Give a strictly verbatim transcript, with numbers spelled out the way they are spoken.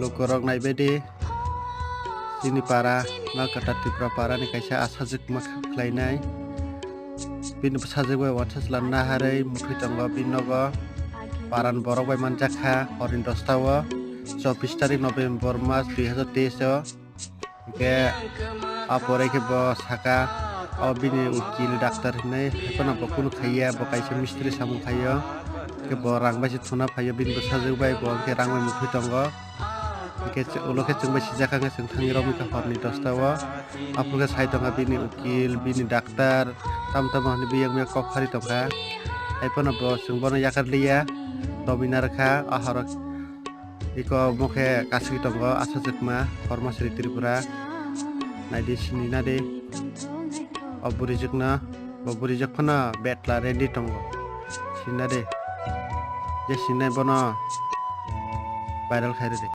Lukurok naibaidi, chini para, Nalkata Tripura para ni kaisa asajwkma khlainai. Bini bwsajwk bai uansajla naharwi muthwi tongo bini nogo. Paran borok bai manjakha horni dosta o, chobbish tarik November mas dui hazar teis o. Hingke a pore khe bo saka, o bini ukil, doctor hinwi, haiphano bo kunu khaiya, bo kaisa mistri samung khaio. Hingke bo rang bai se thuna phaio, bini bwsajwk bai bo hingke rang bai muthwi tongo. Hingke ulo khe chwng bai sijak kha, hingke chwng thangwi romwi kha horni dosta o. Aphuru khe sai tongkha bini ukil, bini doctor, tamo tamo hinwi biyang biyang kok phari tongkha. Haiphano bo chwng bono yakar liya, domi narwkha, a horo. Iko omo khe kasui tongo asajwkma Kormasri Tripura. Naidi sini nadi o burijwkno, bo burijwk phano betla ready tongo. Sini nadi je sinai bono viral khairwdi.